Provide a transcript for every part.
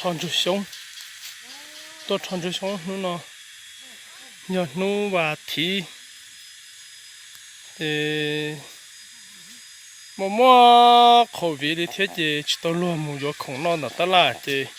Rho ntsuag xyoob, tuaj rho ntsuag xyoob hnub no yog hnub vas thiv, ces muaj muaj qhov viv li thiab ces tsis tau luag mus yuav khoom noj ntawm tab laj ces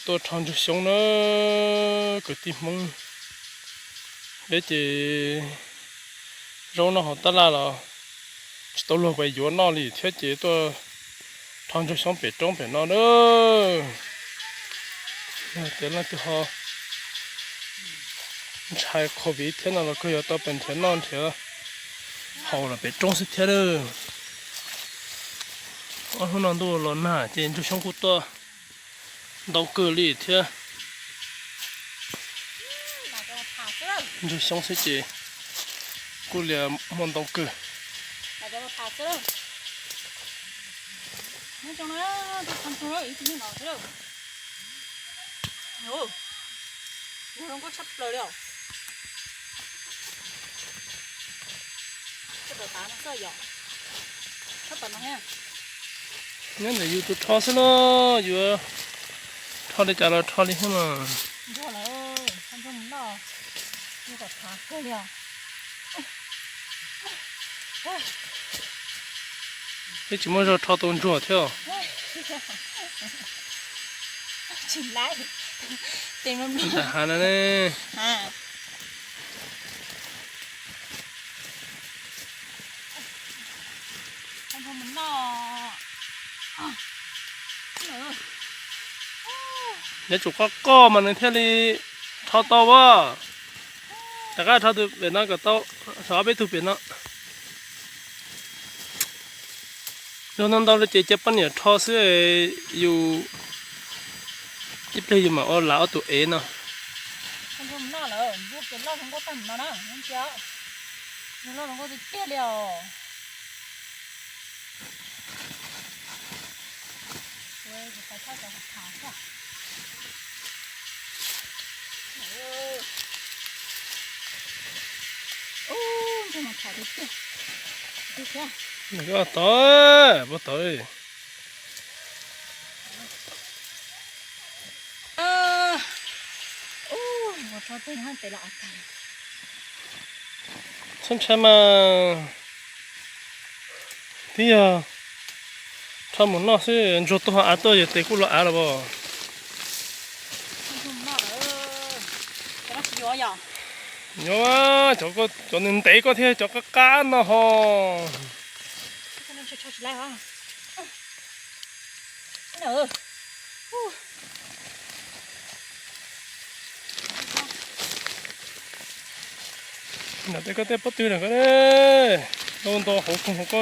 tuaj rho ntsuag xyoob na kwv tij Hmoob. Peb ces zaub noj hauv tab laj los tsis tau luag pais yuav noj li thiab ces tuaj rho ntsuag xyoob pem roob pem no na. Yog tias leej twg ho ntshai qhov viv thiab no los kuj yuav tau pais nrhiav noj nrhiav haus los pem roob xwb thiab lawm. Ob hnub no ntuj los nag ces ntsuag xyoob kuj tuaj ntau kawg li thiab. Ntsuag xyoob xwb ces kuj liam muaj ntau kawg. Nyob ntawm yus tus rho xwb los yus rho li cas los rho li thiab mas. Peb tsis muaj zog rho tau ntsuag thiab. Ntawm hav no ne. Nyob tsum qoj qoj mas nws thiaj li rho tau as. Rov qab rho tus pem no kom tau, rho ob peb tug pem no. Yog ntau ntau li ces cia poj niam rho xwb, yus ib pliag yus mam ua lav ob tug ev no. Tod, puas tod. Txhob ntshai mas, twb yog rho mus noj xwb, ntsuag tuaj ho av tuaj yog tes kuj los av los as. Yuav cov ntev koj thiab cov qab qab no ho. Nram tej koj tej pob tw nram ko, nto nto hauv koog hauv ko.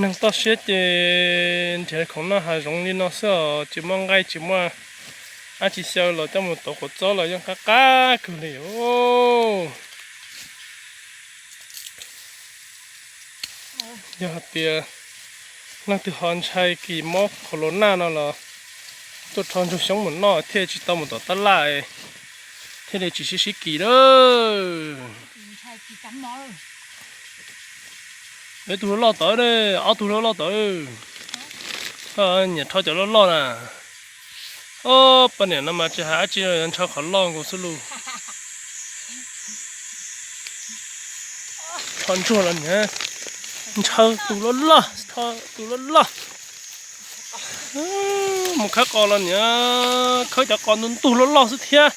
Neeg toj siab ces nrhiav khoom noj hav zoov li no xwb os, tsis muaj nqaij tsis muaj dab tsi xyaw los coj mus tov quav txob los yeej qab qab kawg li os. Yog hais tias leej twg ho ntshai kis mob corona no los tuaj rho ntsuag xyoob mus noj thiaj tsis tau mus tom tab laj, thiaj li tsis sib sib kis lawm. Ib tug loj loj tod, ob tug loj loj tod. Koj nyiam rho cov loj loj na. Ob poj niam no mas tsis hais dab tsi, ntshaw qhov loj nkaus xwb lauj. Rho ntsuag los niam, ntshaw tus loj loj, rho tus loj loj. Mus khawb qos los niam, khawb cov qos ntug ntug loj loj xwb thiab.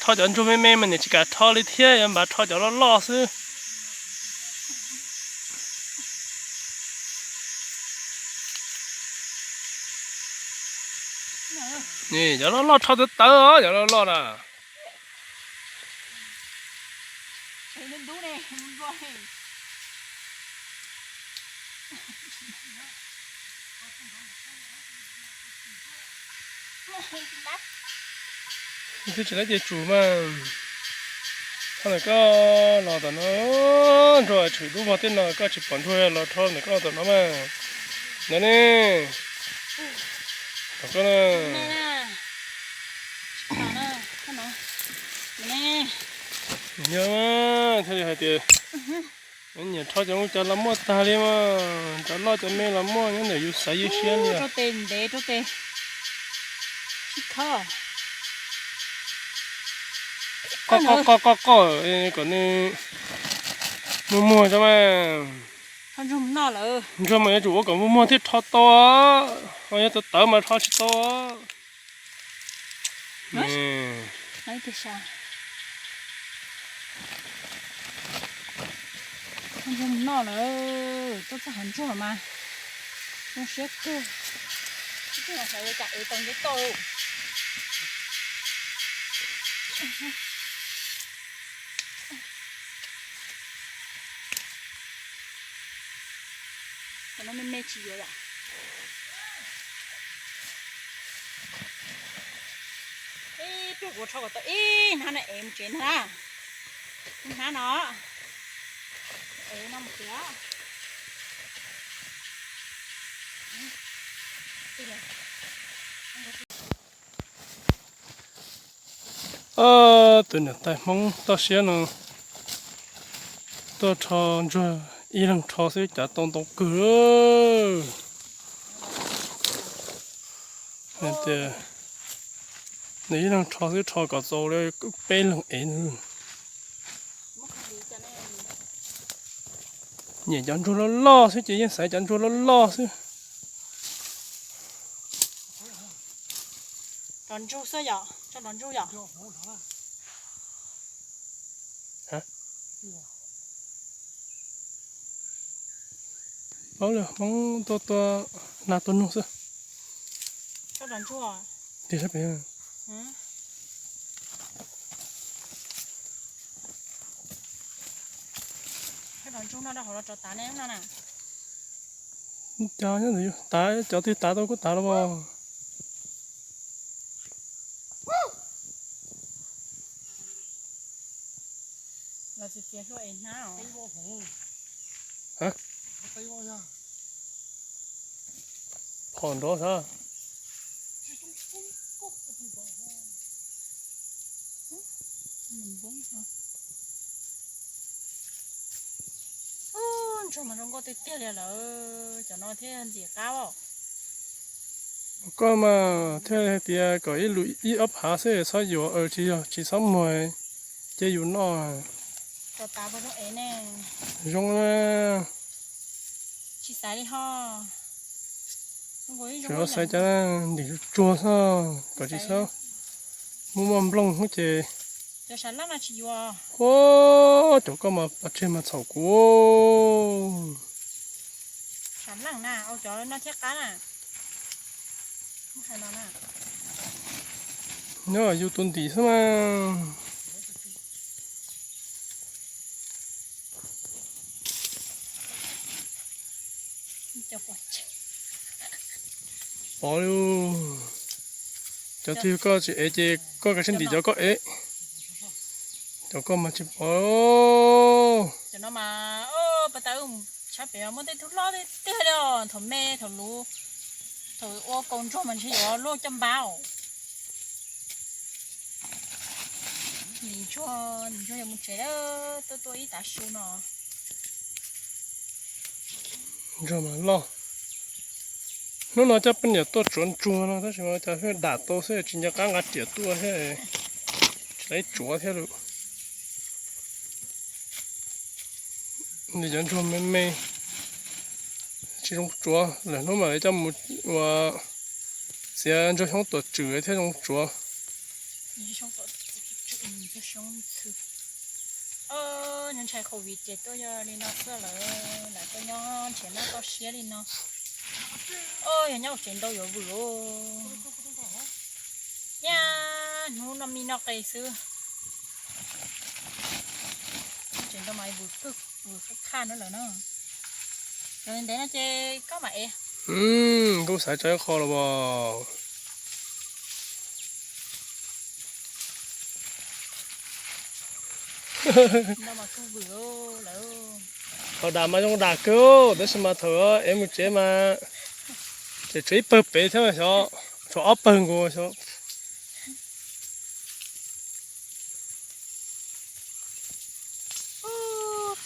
Rho cov ntsuag me me mas niam tsis kam rho li thiab, yuav npav rho cov loj loj xwb. Cov loj loj rho tawv tawv os, cov loj loj na. Twb tsis laib ces tsum mas. Thaum ntawm koj los tom no, ntsuag tshwm dub vog tej no koj tsis pom ntsuag los rho ntawm koj los tom no mas. Ntawd ne, tom koj na. Nyob thiaj li hais tias nyiam rho cov ub cov los muaj tag li mas, cov loj cov me los muaj, nyob ntawm yus xaiv yus siab li. Rau tes ntev rau tes sib khawb. Qoj qoj qoj qoj kom nws muag muag tso mas. Ntsuag mas yuav tsum ua kom muag muag thiaj rho tau, ho yog tawv tawv mas rho tsis tau. Noj lawm, tuaj txog hav ntsuag mas zoo siab kawg. Xav yuav cas ev tau nceb toj. Cov no me me tsis yuav yom. Ib pliag kuv rho kom tau ib hnab no ev mus tsev ntag na. Ib hnab no ev no mus tsev. Tus niam tais Hmoob toj siab no tuaj rho ntsuag ib leeg rho xwb cav tau ntau kawg. Hais tias nws ib leeg rho xwb rho kom txaus li peb leeg ev. Nyiam cov ntsuag loj loj xwb ces yeej xaiv cov ntsuag loj loj xwb. Rov ntsuag xwb yom, tso rov ntsuag yom. Paub li Hmoob tuaj tuaj nag tuaj nug xwb. Tiag sab pem. Cov nyob ntawd tav, cov twg tav tau kuj tav los as. Los txiv txiav hlua es hnab os. Phom nrov sab. Ntsuag mas zoo nkauj tiag tiag li lawm, cov no thiaj ntxim qab os. Koj mas thiaj tias kom ib lub ib ob phav xwb txhob yuav, tsis yog tsis txhob muag, cia yus noj. Tau tav puas zoo ev ne? Zoo na. Tsis xaiv li ho. Tsuas xaiv cov ntim tsuag tsuag xwb kom tsis txhob muaj muaj nplooj xwb ces. Cov sav laj no tsis yuav. Ua, cov koj mas pov tseg mas txhaum kuv. Sav laj na, ua cov no thiaj qab na. Muab hais no na. Nyob yus tus ntim xwb mas. Pov li. Cov twg koj tsis ev ces koj kav tsij ntim cov koj ev. Cov koj mas tsis pov. Cov no mas pas tas wb mus tshab pem muaj tej tug loj tiag tiag li os, thaum me thaum luv, thaum ua kaus ntsuag mas ntshe yuav luaj caj npab os. Ntim ntsuag, ntim ntsuag yuav mus tsev lawm, tuaj tuaj ib tav su no. Ntsuag mas loj. Hnub no coj poj niam tuaj tsuav ntsuag no tab sis mas cas dam tau xwb tsis nco qab nqa riam tuaj thiab, tsis tau tsuav thiab lawm. Nws cov ntsuag me me tsis zoo tsuav, lwm hnub mam li coj mus ua txiav ntsuag xyoob tuam tswm thiaj zoo tsuav. Nyob ntshai covid ces tuaj yog li no xwb lawm, lam tuaj nyob nrhiav noj toj siab li no. Yog nyob hauv tsev ntau yuav vwm os. Nyab hnub no me no qis xwb. Tsev ntau mas vwm kawg, vwm qab qhaj no lawm na. Yog li ntev no ces koj mam ev. Kuj xav tso ib qho los as. Thaum dam mas zoo dam kawg tab sis mas thaum ev mus tsev mas tseem tshuav ib pawg pem thiab xyov, tshuav ob pawg nkaus xyov.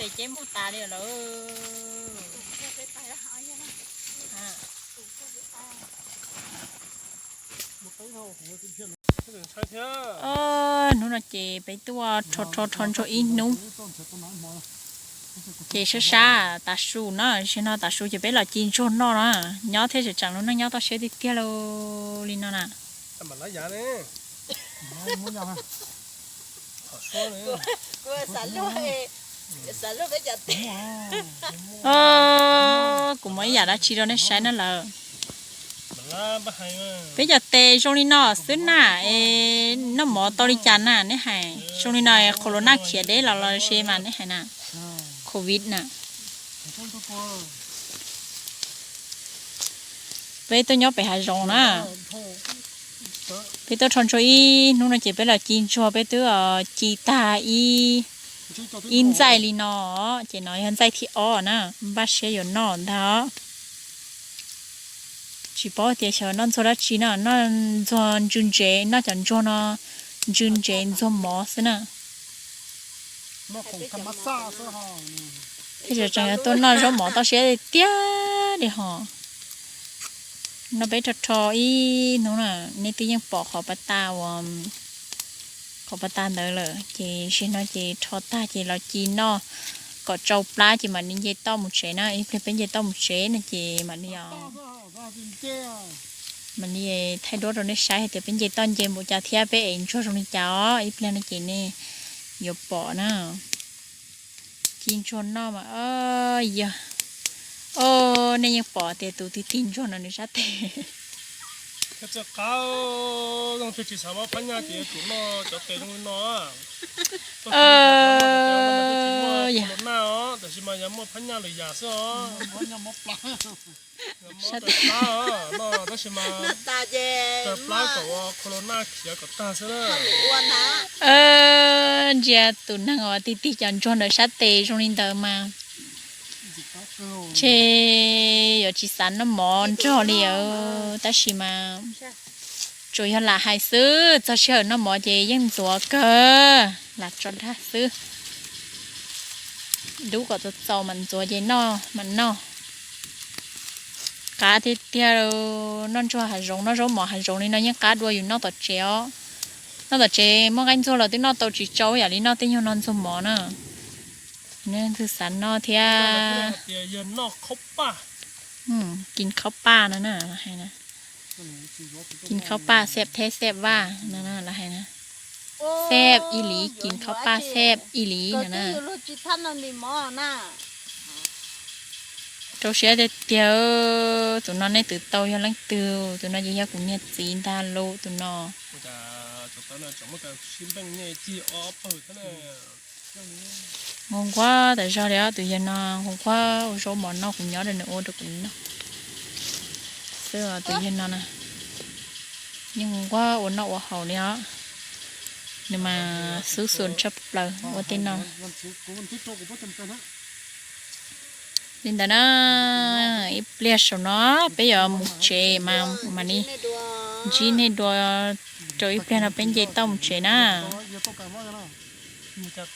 Ces muag tas li lawm. Hnub no ces peb tuaj rho rho rho ntsuag ib hnub. Ces sab sab tav su na, zaum no tav su ces peb los ci ntsuag noj na. Nyob thiab tseem tseem lub neej nyob toj siab tiag tiag li no na. Kuv muaj ib yam dab tsi rau nej saib na lawm. Peb cov tes zoo li no xwb na, es noj mov tau li cas na nej hais? Zoo li no qhov los nag khiav deb los los se mas nej hais na, covid na. Peb tuaj nyob pem hav zoov na. Peb tuaj rho ntsuag ib hnub no ces peb los ci ntsuag, peb twb ci tag ib ntxaij li no, ces no yog ntxaij thib ob na, npaj siab yuav noj ntag. Tsis paub tias xyov noj ntsuag dab tsi no, noj ntsuag ntsw ntsev, noj cov ntsuag no ntsw ntsev ntsuag mov xwb na. Thiab tseem tseem yuav tuaj noj zaub mov toj siab tiag li hos. No peb rho rho ib hnub na, nej twb yeej pom qhov pas tas uas qhov pas tas ntawd lawm, ces zaum no ces rho tag ces los ci noj kom tsau plab ces mam li nce toj mus tsev na. Ib pliag peb nce toj mus tsev no ces mam li mam li thaij duab rau nej saib hais tias peb nce toj nce npaum cas thiab peb ev ntsuag zoo li cas os. Ib pliag no ces nej yuav pom na. Ci ntsuag noj mas yog, o, nej yeej pom tias tus tig tig ntsuag no nws sab tes. Qab, leej twg tsis xav mob phab nyaj ces yuav tsum noj cov tes zoo li no. Corona os, tab sis mas yog muaj phab nyaj lwm yam xwb os. Tab sis mas taws plab kom ua corona khiav kom tag xwb. Ntsia tus neeg uas tig tig cov ntsuag ntawd sab tes zoo li ntawd mas ntshe yuav tsis xav noj mov nrog li. Tab sis mas tsuas yog lam hais xwb, txog sij hawm noj mov ces yeej ntxuav kawg, lam tso dag xwb. Dub kom txaus txaus mas ntxuav ces noj mas noj. Qab tiag tiag, noj ntsuag hav zoov, noj zaub mov hav zoov li no yeej qab dua yus noj tom tsev os. Noj tom tsev muaj nqaij ntxuag los twb noj tau tsis tsau yam li noj tej nyuag no ntxuag mov na. Ntxwg xav noj thiab. Kis khaub paj no na, kis khaub paj xeb theb xeb vaj no na, xeb ib li, kis khaub paj xeb ib li no na. Rau siab tiag tiag, tus no nej twv tau yog leej twg? Tus no ces yog kuv niag txiv ntag lauj, tus no. Nquag nquag tas zog li os, tus yawg no nquag nquag ua zaub mov noj, kuv nyob rau nws ua rau kuv noj xwb os. Tus yawg no na, yeej nquag nquag ua noj ua haus li os. Nws mas xub xus tshaj plaws ua tej no. Li ntawd na, ib pliag saum no peb yuav mus tsev mas mam li ntsib nej dua, rau ib pliag no peb nce toj mus tsev na.